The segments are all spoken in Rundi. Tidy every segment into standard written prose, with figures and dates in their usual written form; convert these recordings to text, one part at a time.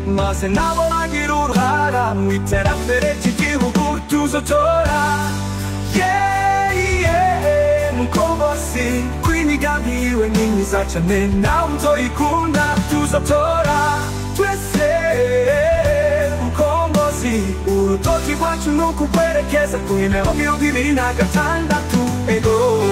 Maze nabo bagira uruhara mu iterambere ry'igihugu tuzotora. Yeah, yeah, Mukombozi kw'imigambi yiwe ni myiza cane, nawe nzoyikunda tuzotora twese. Mukombozi, urutoki rwacu ni ukukwerekeza ku 2026. Ego.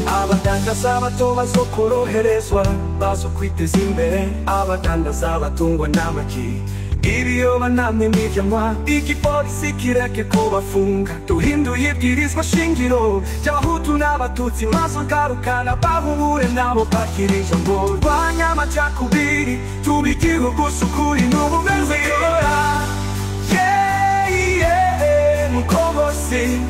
Abadandaza bato bazokoroherezwa, bazokwiteza imbere. Abadandaza batungwa n'amaki, ibiyoba namwe n'ivyamwa. Igipolisi kireke kubafunga, duhinduye ibwirizwa shingiro ry'abahutu n'abatutsi, maze ugarukana bahure nabo bakira ijambo. Rwanya amacakubiri, tuba igihugu c'ukuri n'ubumwe. Yeah, yeah, Mukombozi.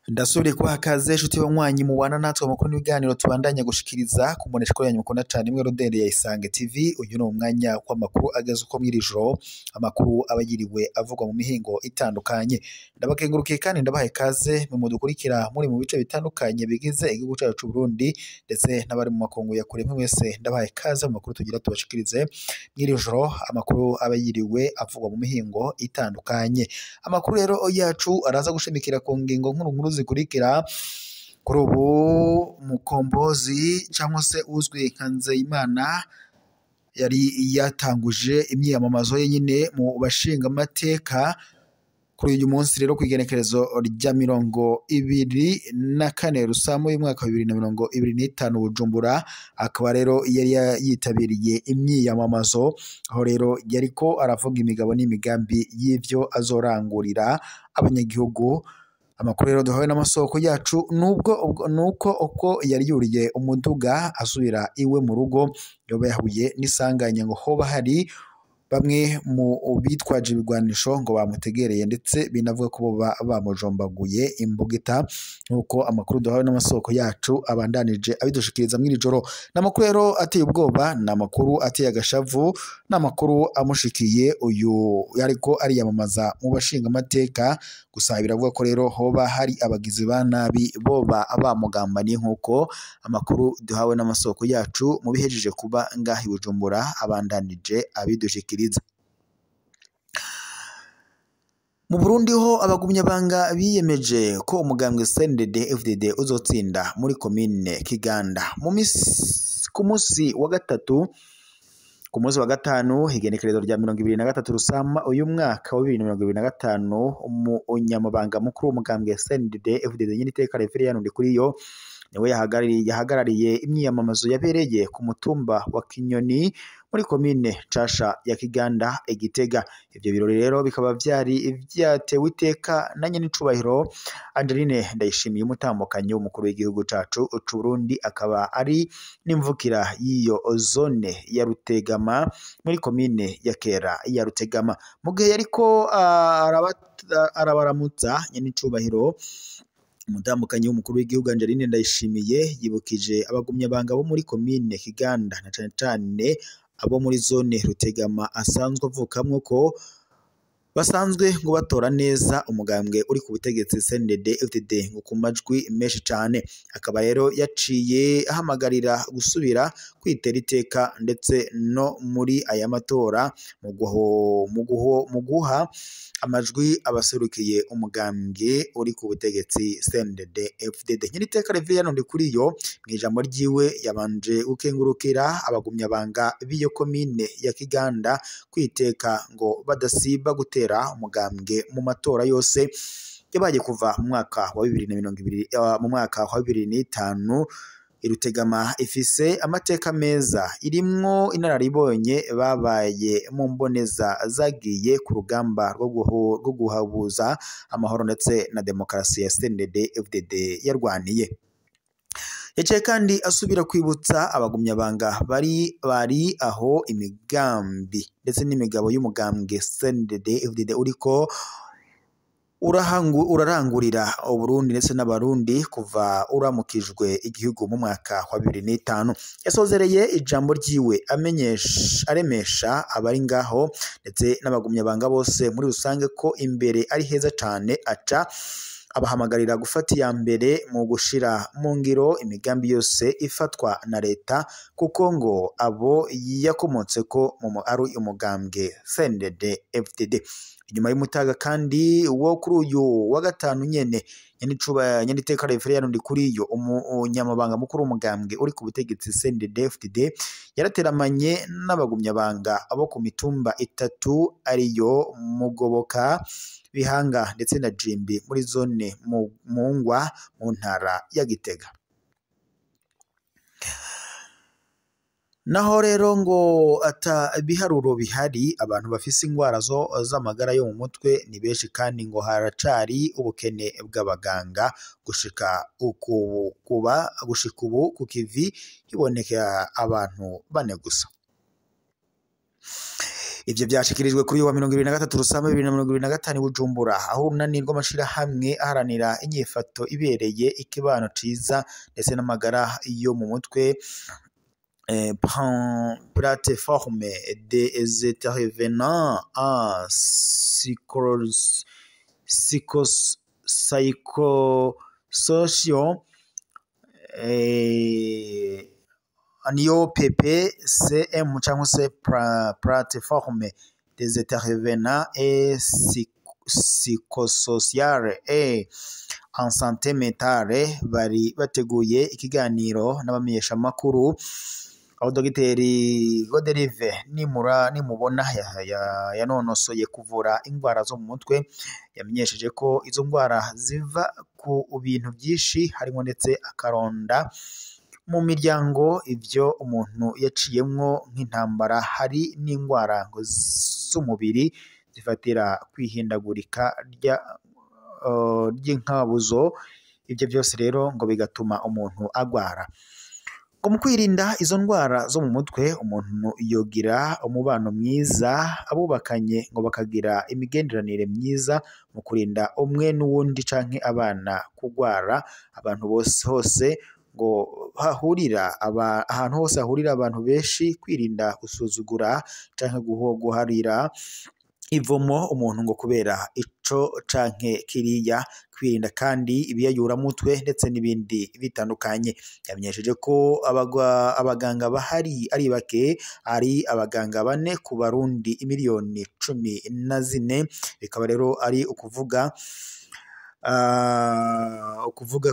Ndasubiriye kubaha kaze nshuti banywanyi mubana natwe amakuru n'ibiganiro tubandanya gushikiriza ku mboneshakure yanyu mukunda cane imwe rodere ya Isange TV. Uyu ni umwanya w'amakuru ageze uko mw'iri joro, amakuru aba yiriwe avugwa mu mihingo itandukanye. Ndabakengurukiye kandi ndabahaye kaze mwe mudukurikira muri mu bice bitandukanye bigize igihugu cacu c'u Burundi, ndetse n'abari mu makungu ya kure. Mwe mwese ndabahaye kaze mu makuru tugira tubashikirize mw'iri joro, amakuru aba yiriwe avugwa mu mihingo itandukanye. Amakuru rero yacu araza gushimikira ku ngingo nkuru nkuru zikurikira. Kuri ubu Mukombozi cyangwa se uzwi nka Nzeyimana yari yatanguje imyiyamamazo ye nyine mu bashingamateka kuri uyu munsi rero ku igenekerezo rya 24 Rusamo y'umwaka wa 2025 Bujumbura, akaba rero yari yitabiriye imyiyamamazo, aho rero yariko aravuga imigabo n'imigambi y'ivyo azorangurira abanyagihugu. Amakuru rero duhawe n'amasoko yacu nubwo nuko uko yari yuriye umuduga asubira iwe mu rugo, yoba yahuye n'isanganya, ngo hoba hari bamwe mu bitwaje ibigwanisho ngo bamutegereye, ndetse binavuga ko boba bamujombaguye imbugita, nk'uko amakuru duhawe n'amasoko yacu abandanije abidushikiriza mw'iri joro. N'amakuru rero ateye ubwoba, ni amakuru ateye agashavu, ni amakuru amushikiye uyu yariko ariyamamaza mu bashingamateka. Gusa biravuga ko rero hoba hari abagizi ba nabi boba bamugambaniye, nk'uko amakuru duhawe n'amasoko yacu mu bihejeje kuba ngaha i Bujumbura abandanije abidushikiriza. Mu Burundi ho abagumyabanga biyemeje ko umugambwe CNDD-FDD uzotsinda muri komine Kiganda ku munsi wa gatatu, ku munsi wa gatanu igenekerezo rya 23 Rusama uyu mwaka wa 2025, umunyamabanga mukuru w'umugambwe CNDD-FDD nyine iteka Reverien Ndikuriyo niwe yahagarariye imyiyamamazo yabereye ku mutumba wa Kinyoni muri komine Nshasha ya Kiganda i Gitega. Ivyo birori rero bikaba vyari vyatewe iteka na nyenicubahiro Angeline Ndayishimiye, umutambukanyi w'umukuru w'igihugu cacu c'u Burundi, akaba ari n'imvukira y'iyo zone ya Rutegama muri komine ya Kera ya Rutegama. Mu gihe yariko arabaramutsa nyenicubahiro umutambukanyi w'umukuru w'igihugu Angeline Ndayishimiye, yibukije abagumyabanga bo muri komine Kiganda na cane cane abo muri zone Rutegama asanzwe avukamwo ko basanzwe ngo batora neza umugambwe uri ku butegetsi CNDD-FDD ngo ku majwi menshi cane. Akaba rero yaciye ahamagarira gusubira kwitera iteka ndetse no muri aya matora mu guha amajwi abaserukiye umugambwe uri ku butegetsi CNDD-FDD. Nyiriteka Reverien Ndikuriyo mu ijambo ryiwe yabanje gukengurukira abagumyabanga b'iyo komine ya Kiganda kwiteka ngo badasiba gutera umugambwe mu matora yose yabaye kuva mu mwaka wa 2020, mu mwaka wa 2005. Irutegama ifise amateka meza, irimwo inararibonye babaye mu mboneza zagiye ku rugamba rwo guhabuza amahoro ndetse na demokarasi ya CNDD-FDD yarwaniye. Yaciye kandi asubira kwibutsa abagumyabanga bari aho imigambi ndetse n'imigabo y'umugambwe CNDD-FDD uriko urarangurira Uburundi ndetse n'abarundi kuva uramukijwe igihugu mu mwaka wa 2005. Yasozereye ijambo ryiwe aremesha abari ngaho ndetse n'abagumyabanga bose muri rusange ko imbere ari heza cane, aca abahamagarira gufata iya mbere mu gushira mu ngiro imigambi yose ifatwa na leta, kuko ngo abo yakomotse ko ari umugambwe CNDD FDD. Inyuma y'umutaga kandi wo kuri uyu wa gatanu nyene, nyeniteka Reverien Ndikuriyo, umunyamabanga mukuru w'umugambwe uri ku butegetsi CNDD FDD, yarateramanye n'abagumyabanga abo ku mitumba itatu ariyo Mugoboka, Bihanga ndetse na Jimbi muri zone Mungwa mu ntara ya Gitega. Naho rero ngo ata biharuro bihari, abantu bafise ingwara zo z'amagara yo mu mutwe ni benshi, kandi ngo haracari ubukene bw'abaganga. Gushika ubu ku kivi hiboneka abantu bane gusa. Ivyo vyashikirijwe kuri wa 2023 Rusama 2025 Bujumbura, aho urunani rw'amashirahamwe aharanira inyifato ibereye ikibano ciza ndetse n'amagara yo mu mutwe, plateforme des intervenants en psychosociaux niyo PPCM cyangwa se plateforme des intervenants et psychosociales et en santé mentale, bari bateguye ikiganiro n'abamenyeshamakuru aho Dogiteri Goderive Nimubona yanonosoye kuvura indwara zo mu mutwe, yamenyesheje ko izo ndwara ziva ku bintu byinshi harimo ndetse akaronda mu miryango, ivyo umuntu yaciyemwo nk'intambara, hari n'indwara z'umubiri zifatira kwihindagurika ry'inkabuzo. Ivyo byose rero ngo bigatuma umuntu agwara. Ngo mu kwirinda izo ndwara zo mu mutwe, umuntu yogira umubano mwiza, abubakanye ngo bakagira imigenderanire myiza mu kurinda umwe n'uwundi canke abana kugwara. Abantu bose hose ngo hahurira ahantu hose hahurira abantu benshi, kwirinda gusuzugura canke guharira ivomo umuntu ngo kubera ico canke kiriya, kwirinda kandi ibiyayuramutwe ndetse n'ibindi bitandukanye. Yamenyesheje ko abaganga bahari ari bake, ari abaganga bane ku barundi imiliyoni 14, bikaba rero ari ukuvuga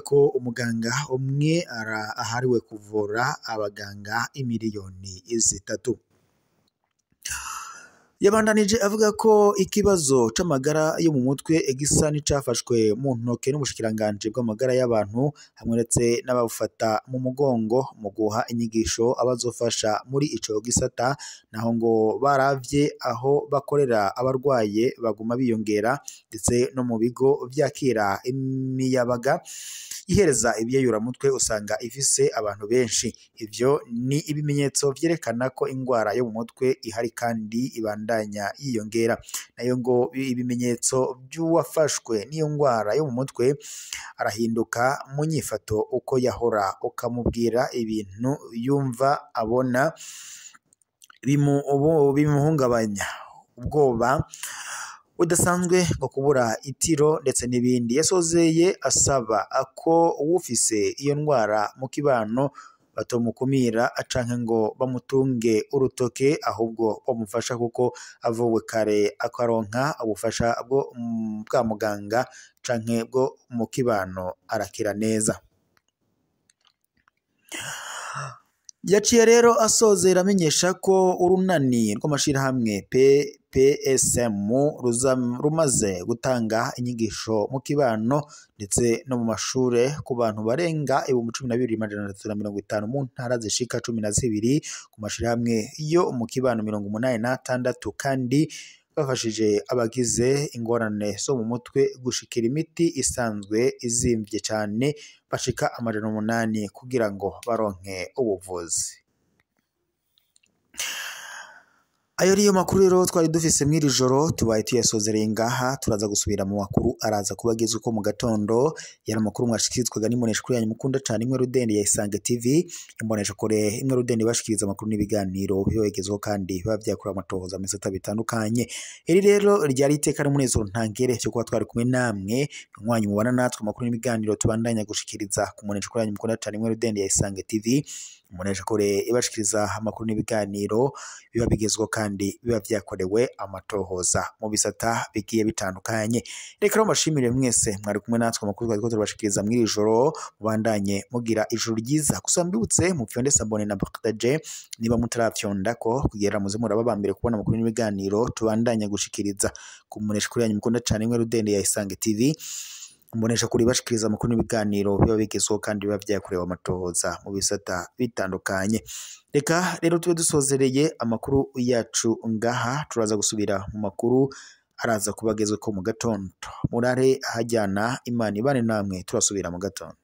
ko umuganga umwe ahariwe kuvura abaganga imiliyoni 3. Yabandanije avuga ko ikibazo c'amagara yo mu mutwe gisa n'icafashwe mu ntoke n'ubushikiranganje bw'amagara y'abantu, hamwe ndetse n'ababufata mu mugongo mu guha inyigisho abazofasha muri ico gisata. Naho ngo baravye aho bakorera abarwaye baguma biyongera, ndetse no mu bigo vyakira imiyabaga ihereza ibiyayuramutwe usanga ifise abantu benshi. Ivyo ni ibimenyetso vyerekana ko ingwara yo mu mutwe ihari kandi ibandanya yiyongera. Nayo ngo ibimenyetso by'uwafashwe n'iyo ngwara yo mu mutwe, arahinduka mu nyifato uko yahora, ukamubwira ibintu yumva abona bimuhungabanya, ubwoba budasanzwe ngo kubura itiro ndetse n'ibindi. Yasozeye asaba ko uwufise iyo ndwara mu kibano batomukumira canke ngo bamutunge urutoke, ahubwo bamufasha kuko avuwe kare akaronka ubufasha bwo bwa muganga canke bwo mu kibano arakira neza. Yaciye rero asozera amenyesha ko urunani rw'amashirahamwe PPSM rumaze gutanga inyigisho mu kibano ndetse no mu mashure ku bantu barenga 12,350 mu ntara zishika 12, ku mashirahamwe yo mu kibano 86, kandi bafashije abagize ingorane zo mu mutwe gushikira imiti isanzwe izimvye cane bashika 800 kugira ngo baronke ubuvuzi. Ayo niyo makuru rero twari dufise mw'iri joro, tubaye tuyasozereye ngaha. Turaza gusubira mu makuru araza kubageza uko mu gatondo. Yari amakuru mwashikirizwaga n'imboneshakure yanyu mukunda cane imwe rudende ya Isange TV, imboneshakure imwe rudende bashikiriza amakuru n'ibiganiro bibagezweho kandi biba vyakorewe amatohoza mu bisata bitandukanye. Iri rero ryari iteka n'umunezero ntangere cyo kuba twari kumwe namwe, mwanyu mubana natwe amakuru n'ibiganiro tubandanya gushikiriza ku mboneshakure yanyu mukunda cane imwe rudende ya Isange TV, imboneshakure ibashikiriza amakuru n'ibiganiro biba bigezweho kandi biba vyakorewe amatohoza mu bisata bigiye bitandukanye. Reka rero mbashimire mwese mwari kumwe natwe amakuru twariko turabashikiriza mw'iri joro, mubandanye mugira ijoro ryiza. Gusa mbibutse mupfyonde sabone na partage niba mutaravyondako kugira muze muraba aba mbere kubona amakuru n'ibiganiro tubandanya gushikiriza ku mboneshakure yanyu mukunda cane imwe rudende ya Isange TV, imboneshakure ibashikiriza amakuru n'ibiganiro biba bigezweho kandi biba vyakorewe amatohoza mu bisata bitandukanye. Reka rero tube dusozereye amakuru yacu ngaha, turaza gusubira mu makuru araza kubagezweko mu gatondo. Murare ahajyana, Imana ibane namwe, turasubira mu gatondo.